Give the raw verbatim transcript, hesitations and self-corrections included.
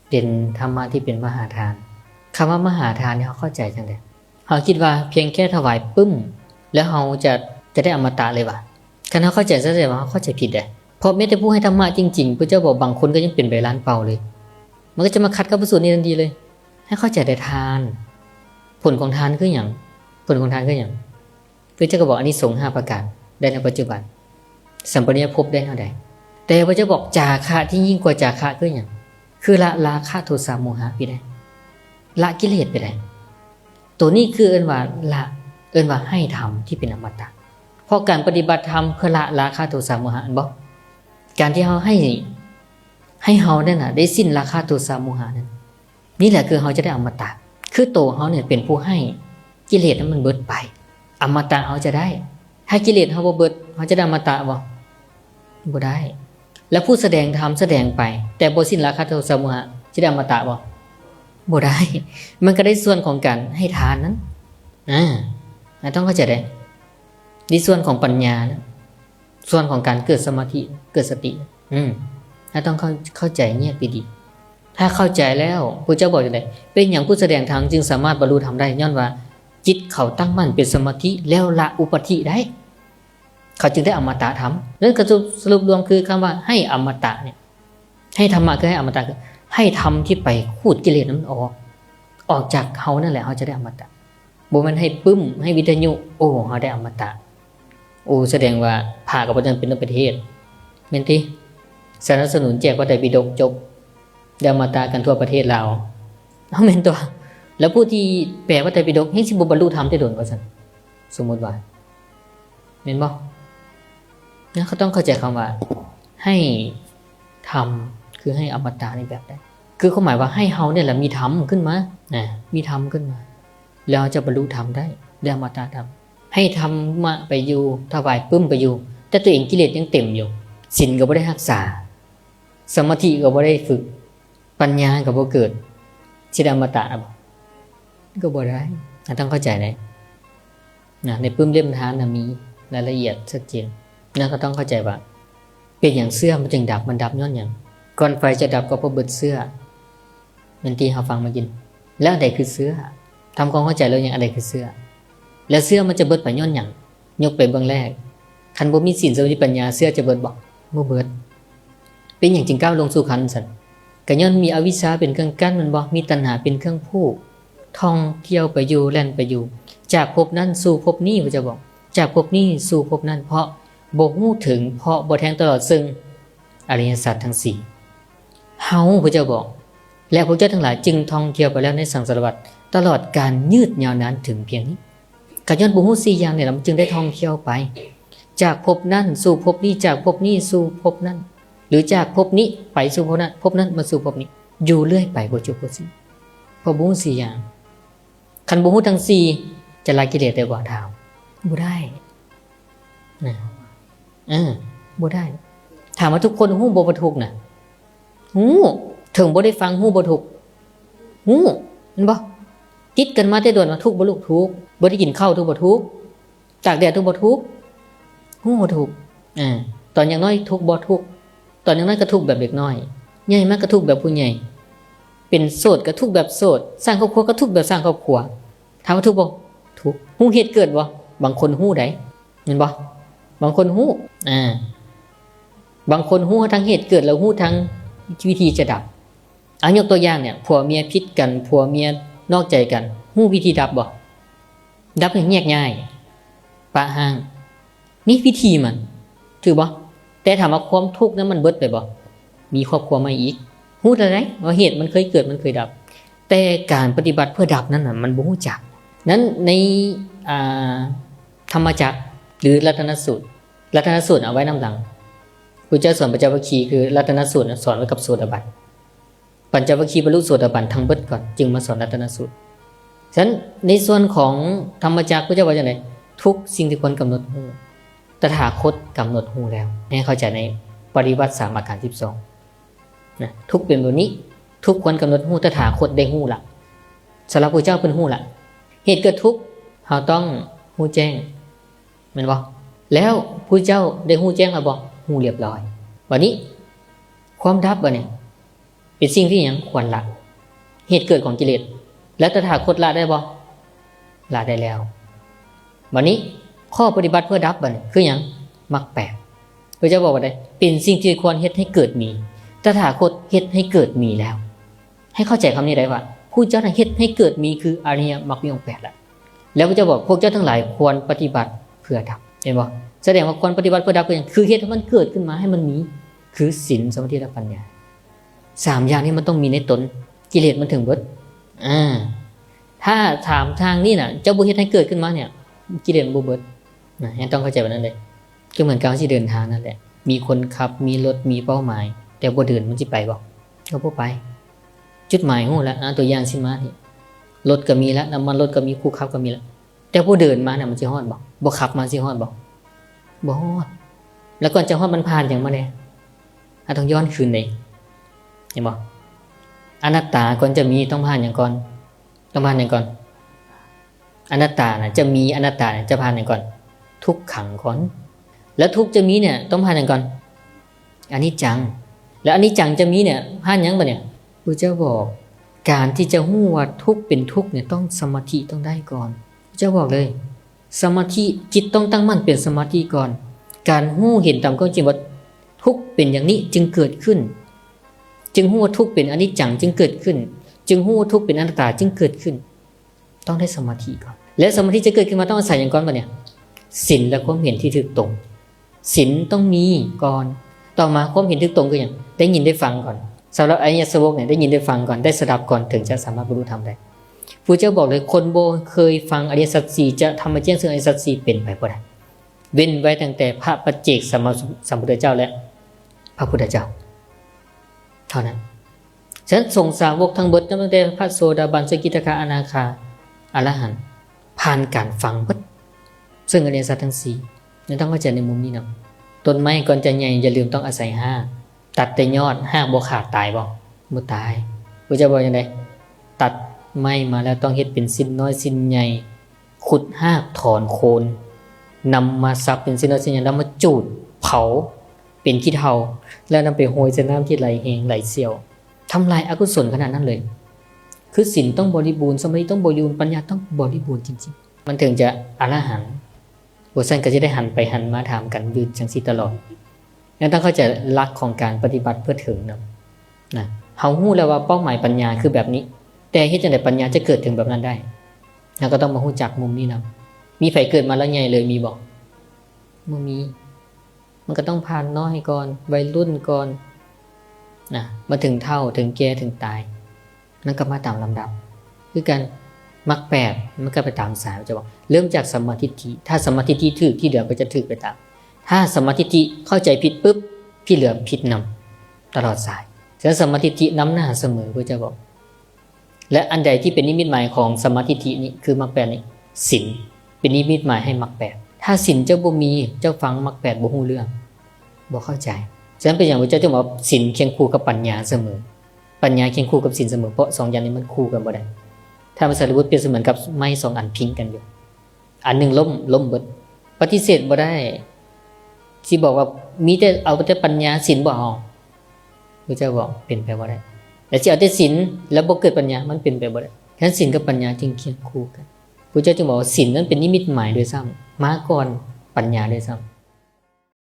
เป็นธรรมะที่เป็นมหาทาน คำว่ามหาทานเนี่ยเฮาเข้าใจจั่งใด เฮาคิดว่าเพียงแค่ถวายปึ้ม แล้วเฮาจะ จะได้อมตะเลยบ่ คันเฮาเข้าใจจั่งใดว่าเฮาเข้าใจผิดเด้ เพราะแม้แต่ผู้ให้ธรรมะจริงๆ พระเจ้าบอกบางคนก็ยังเป็นใบลานเปล่าเลย มันก็จะมาขัดกับพระสูตรนี้ทันทีเลย ให้เข้าใจแต่ทาน ผลของทานคือหยัง ผลของทานคือหยัง พระเจ้าก็บอกอานิสงส์ห้าประการ ได้ในปัจจุบัน สัมปยุตตภพได้เท่าใด แต่พระเจ้าบอกจาคะที่ยิ่งกว่าจาคะคือหยัง คือละราคะโทสะโมหะไปได้ ละกิเลสไปได้ ตัวนี้คือเอิ้นว่าละ เอิ้นว่าให้ธรรมที่เป็นอมตะ เพราะการปฏิบัติธรรมเพื่อละราคะโทสะโมหะ อันบ่ การที่เฮาให้ ให้เฮานั่นน่ะ ได้สิ้นราคะโทสะโมหะนั่น นี่แหละคือเฮาจะได้อมตะ คือตัวเฮาเนี่ยเป็นผู้ให้ กิเลสนั้นมันเบิดไป อมตะเฮาจะได้ ถ้ากิเลสเฮาบ่เบิด เฮาจะได้อมตะบ่ บ่ได้ แล้วผู้แสดงธรรมแสดงไป แต่บ่สิ้นราคะโทสะโมหะ จะได้อมตะบ่ บ่ได้ มันก็ได้ส่วนของการให้ทานนั้น อ่า เราต้องเข้าใจได้ ในส่วนของปัญญานะ ส่วนของการเกิดสมาธิ เกิดสติ อืม เราต้องเข้า เข้าใจแยกดีๆ ถ้าเข้าใจแล้ว พระเจ้าบอกจั่งใด เป็นหยังผู้แสดงธรรมจึงสามารถบรรลุธรรมได้ ย้อนว่าจิตเขาตั้งมั่นเป็นสมาธิ แล้วละอุปาทิได้ เขาจึงได้อมตะธรรม นั่นก็สรุป สรุปรวมคือคำว่าให้อมตะเนี่ย ให้ธรรมะคือให้อมตะ คือให้ธรรมที่ไปขูดกิเลสนั้นออก ออกจากเฮานั่นแหละ เฮาจะได้อมตะ บ่แม่นให้ปึ้ม ให้วิทยุ โอ้ เฮาได้อมตะ โอ้ แสดงว่าพระก็บ่จำเป็นต้องไปเทศน์ แม่นติ สนับสนุนแจกพระไตรปิฎกจบ ได้อมตะกันทั่วประเทศลาว เอาแม่นตัว แล้วผู้ที่แปลพระไตรปิฎกแฮ่งสิบ่บรรลุธรรมแต่โดนว่าซั่น สมมุติว่า แม่นบ่ นะ เขาต้องเข้าใจคำว่า ให้ธรรม คือให้อมตะนี่แบบใด คือความหมายว่าให้เฮาเนี่ยแหละมีธรรมขึ้นมา นะ มีธรรมขึ้นมา แล้วจะบรรลุธรรมได้ ได้อมตะธรรม ให้ธรรมะไปอยู่ ถวายปึ้มไปอยู่ แต่ตัวเองกิเลสยังเต็มอยู่ ศีลก็บ่ได้รักษา สมาธิก็บ่ได้ฝึก ปัญญาก็บ่เกิด สิได้อมตะบ่ ก็บ่ได้ อ่ะ ต้องเข้าใจนะ นะ ในปึ้มเล่มทานน่ะมีรายละเอียดชัดเจน นะ ก็ต้องเข้าใจว่า เป็นหยังเชื้อมันจึงดับ มันดับย้อนหยัง ก่อนไฟจะดับก็เพราะเบิดเชื้อ แม่นติ เฮาฟังมากิน แล้วอันใดคือเชื้อ ทำความเข้าใจแล้วยัง อันใดคือเชื้อ แล้วเชื้อมันจะเบิดไปย้อนหยัง ยกไปเบื้องแรก คันบ่มีศีลสมาธิปัญญา เชื้อจะเบิดบ่ บ่เบิด เป็นหยังจึงก้าวลงสู่ขันธ์ซั่น ก็ย้อนมีอวิชชาเป็นเครื่องกั้นแม่นบ่ มีตัณหาเป็นเครื่องผูก ท่องเที่ยวไปอยู่ แล่นไปอยู่ จากภพนั้นสู่ภพนี้ พระเจ้าบอก จากภพนี้สู่ภพนั้น เพราะบ่ฮู้ถึง เพราะบ่แทงตลอดซึ่งอริยสัจทั้งสี่ เฮา พระเจ้าบอก และพวกเจ้าทั้งหลายจึงท่องเที่ยวไปแล้วในสังสารวัฏ ตลอดกาลยืดยาวนานถึงเพียงนี้ ก็ย้อนบ่ฮู้สี่อย่างนี่แหละ มันจึงได้ท่องเที่ยวไป จากภพนั้นสู่ภพนี้ จากภพนี้สู่ภพนั้น หรือจากภพนี้ไปสู่ภพนั้น ภพนั้นมาสู่ภพนี้ อยู่เรื่อยไปบ่จบบ่สิ้น เพราะบ่ฮู้สี่อย่าง คันบ่ฮู้ทั้งสี่ จะละกิเลสได้บ่ ถาม บ่ได้ นะ เออ บ่ได้ ถามว่าทุกคนฮู้บ่ว่าทุกข์น่ะ ฮู้ ถึงบ่ได้ฟังฮู้บ่ทุกข์ ฮู้ แม่นบ่ ติดกันมาแต่โดนว่าทุกข์บ่ลูก ทุกข์ บ่ได้กินข้าวทุกข์บ่ ทุกข์ ตากแดดทุกข์บ่ ทุกข์ ฮู้บ่ทุกข์ อ่า ตอนยังน้อยทุกข์บ่ ทุกข์ ตอนยังน้อยก็ทุกข์แบบเด็กน้อย ใหญ่มากก็ทุกข์แบบผู้ใหญ่ เป็นโสดก็ทุกข์แบบโสด สร้างครอบครัวก็ทุกข์แบบสร้างครอบครัว ถามว่าทุกข์บ่ ทุกข์ ฮู้เหตุเกิดบ่ บางคนฮู้ได้ แม่นบ่ บางคนฮู้ อ่า บางคนฮู้ทั้งเหตุเกิด แล้วฮู้ทั้งวิธีจะดับ เอายกตัวอย่างเนี่ย ผัวเมียผิดกัน ผัวเมียนอกใจกัน ฮู้วิธีดับบ่ ดับอย่างแยกย้าย ปะฮ้าง มีวิธีมัน ถือบ่ แต่ถามว่าความทุกข์นั้นมันเบิดไปบ่ มีครอบครัวใหม่อีก ฮู้แต่ใดว่าเหตุมันเคยเกิด มันเคยดับ แต่การปฏิบัติเพื่อดับนั้นน่ะ มันบ่ฮู้จัก นั้นใน อ่า ธรรมจักร หรือรัตนสูตร รัตนสูตรเอาไว้นำหลัง พระเจ้าสอนปัญจวัคคีย์ คือรัตนสูตรน่ะสอนไว้กับโสดาบัน ปัญจวัคคีย์บรรลุโสดาบันทั้งเบิดก่อน จึงมาสอนรัตนสูตร ฉะนั้นในส่วนของธรรมจักร พระเจ้าว่าจั่งใด ทุกสิ่งที่ควรกำหนดฮู้ ตถาคตกำหนดฮู้แล้ว ให้เข้าใจในปริวัติสามอาการสิบสอง นะ ทุกข์เป็นแบบนี้ ทุกข์ควรกำหนดฮู้ ตถาคตได้ฮู้ละ สำหรับพระเจ้าเพิ่นฮู้ละ เหตุเกิดทุกข์ เฮาต้องฮู้แจ้ง แม่นบ่ แล้วพระเจ้าได้ฮู้แจ้งแล้วบ่ ฮู้เรียบร้อย บัดนี้ ความดับบัดนี้ เป็นสิ่งที่หยัง ควรละ เหตุเกิดของกิเลส และตถาคตละได้บ่ ละได้แล้ว บัดนี้ข้อปฏิบัติเพื่อดับบัดนี้คือหยัง มรรคแปด พระเจ้าบอกว่าได เป็นสิ่งที่ควรเฮ็ดให้เกิดมี ตถาคตเฮ็ดให้เกิดมีแล้ว ให้เข้าใจคำนี้ได้ว่า ผู้เจ้าน่ะเฮ็ดให้เกิดมีคืออริยมรรคมีองค์แปดละ แล้วพระเจ้าบอกพวกเจ้าทั้งหลายควรปฏิบัติเพื่อดับ เห็นบ่ แสดงว่าควรปฏิบัติเพื่อดับคือหยัง คือเฮ็ดให้มันเกิดขึ้นมาให้มันมี คือศีล สมาธิ และปัญญา สามอย่างนี้มันต้องมีในตน กิเลสมันถึงเบิด อ่า ถ้าสามทางนี้น่ะ เจ้าบ่เฮ็ดให้เกิดขึ้นมาเนี่ย กิเลสมันบ่เบิด นะ ยังต้องเข้าใจแบบนั้นเลย ก็เหมือนกับที่เดินทางนั่นแหละ มีคนขับ มีรถ มีเป้าหมาย แต่บ่เดินมันสิไปบ่ ก็บ่ไป จุดหมายฮู้แล้ว อ่ะ ตัวอย่างสิมานี่ รถก็มีแล้ว น้ำมันรถก็มี ผู้ขับก็มีแล้ว แต่บ่เดินมาเนี่ยมันสิฮอดบ่ บ่ขับมาสิฮอดบ่ บ่ฮอด แล้วก่อนจะฮอดมันผ่านหยังมาแน่ อ่ะ ต้องย้อนคืนเลย เห็นบ่ อนัตตาก่อนจะมีต้องผ่านหยังก่อน ต้องผ่านหยังก่อน อนัตตาน่ะ จะมีอนัตตาน่ะ จะผ่านหยังก่อน ทุกขังก่อน แล้วทุกข์จะมีเนี่ย ต้องผ่านหยังก่อน อนิจจัง แล้วอนิจจังจะมีเนี่ย ผ่านหยังบ่เนี่ย พระเจ้าบอก การที่จะฮู้ว่าทุกข์เป็นทุกข์เนี่ย ต้องสมาธิต้องได้ก่อน พระเจ้าบอกเลย สมาธิ จิตต้องตั้งมั่นเป็นสมาธิก่อน การฮู้เห็นตามความจริงว่าทุกข์เป็นอย่างนี้จึงเกิดขึ้น จึงฮู้ว่าทุกข์เป็นอนิจจังจึงเกิดขึ้น จึงฮู้ว่าทุกข์เป็นอนัตตาจึงเกิดขึ้น ต้องได้สมาธิก่อน และสมาธิจะเกิดขึ้นมาต้องอาศัยหยังก่อนบ่เนี่ย ศีลและความเห็นที่ถูกต้อง ศีลต้องมีก่อน ต่อมาความเห็นถูกต้องคือหยัง ได้ยินได้ฟังก่อน สำหรับอริยสาวกเนี่ย ได้ยินได้ฟังก่อน ได้สดับก่อน ถึงจะสามารถบรรลุธรรมได้ พระเจ้าบอกเลย คนบ่เคยฟังอริยสัจสี่จะทำให้แจ้งซึ่งอริยสัจสี่เป็นไปบ่ได้ เว้นไว้ตั้งแต่พระปัจเจกสัมมาสัมพุทธเจ้าและพระพุทธเจ้า เท่านั้น ฉะนั้นสงฆ์สาวกทั้งเบิด นับตั้งแต่พระโสดาบัน สกิทาคา อนาคา อรหันต์ ผ่านการฟังเบิด ซึ่งอริยสัจทั้งสี่ นี่ต้องเข้าใจในมุมนี้เนาะ ต้นไม้ก่อนจะใหญ่อย่าลืมต้องอาศัยราก ตัดแต่ยอด รากบ่ขาดตายบ่ บ่ตาย พระเจ้าบอกจั่งใด ตัดไม้มาแล้วต้องเฮ็ดเป็นชิ้นน้อยชิ้นใหญ่ ขุดรากถอนโคน นำมาสับเป็นชิ้นน้อยชิ้นใหญ่ แล้วมาจูดเผาเป็นขี้เถ้า แล้วนำไปโฮยใส่น้ำที่ไหลแฮงไหลเสียว ทำลายอกุศลขนาดนั้นเลย คือศีลต้องบริบูรณ์ สมาธิต้องบริบูรณ์ ปัญญาต้องบริบูรณ์จริงๆ มันถึงจะอรหันต์ บ่ซั้นก็สิได้หันไปหันมาถามกันอยู่จั่งซี้ตลอด ยังต้องเข้าใจหลักของการปฏิบัติเพื่อถึงนำ นะ เฮาฮู้แล้วว่าเป้าหมายปัญญาคือแบบนี้ แต่เฮ็ดจั่งใดปัญญาจะเกิดถึงแบบนั้นได้ เฮาก็ต้องมาฮู้จักมุมนี้นำ มีไผเกิดมาแล้วใหญ่เลยมีบ่ บ่มี มันก็ต้องผ่านน้อยก่อน วัยรุ่นก่อน นะ มาถึงเฒ่า ถึงแก่ ถึงตาย มันก็มาตามลำดับ คือกัน มรรคแปด มันก็ไปตามสาย จะบอก เริ่มจากสัมมาทิฏฐิ ถ้าสัมมาทิฏฐิถูก ที่เหลือก็จะถูกไปตาม ถ้าสัมมาทิฏฐิเข้าใจผิดปุ๊บ ที่เหลือผิดนำ ตลอดสาย ฉะนั้นสัมมาทิฏฐินำหน้าเสมอ พระเจ้าบอก และอันใดที่เป็นนิมิตหมายของสัมมาทิฏฐินี้ คือมรรคแปดนี้ ศีล เป็นนิมิตหมายให้มรรคแปด ถ้าศีลเจ้าบ่มี เจ้าฟังมรรคแปดบ่ฮู้เรื่อง บ่เข้าใจ ฉะนั้นเป็นหยังพระเจ้าจึงบอกว่าศีลเคียงคู่กับปัญญาเสมอ ปัญญาเคียงคู่กับศีลเสมอ เพราะสองอย่างนี้มันคู่กันบ่ได้ ถ้าพระสารีบุตรเปรียบเสมือนกับไม้สองอันพิงกันอยู่ อันหนึ่งล้ม ล้มเบิด ปฏิเสธบ่ได้ สิบอกว่ามีแต่เอาแต่ปัญญา ศีลบ่เอา พระเจ้าบอกเป็นไปบ่ได้ แล้วสิเอาแต่ศีลแล้วบ่เกิดปัญญา มันเป็นไปบ่ได้ ฉะนั้นศีลกับปัญญาจึงเคียงคู่กัน พระเจ้าจึงบอกว่าศีลนั้นเป็นนิมิตหมายด้วยซ้ำ มาก่อนปัญญาด้วยซ้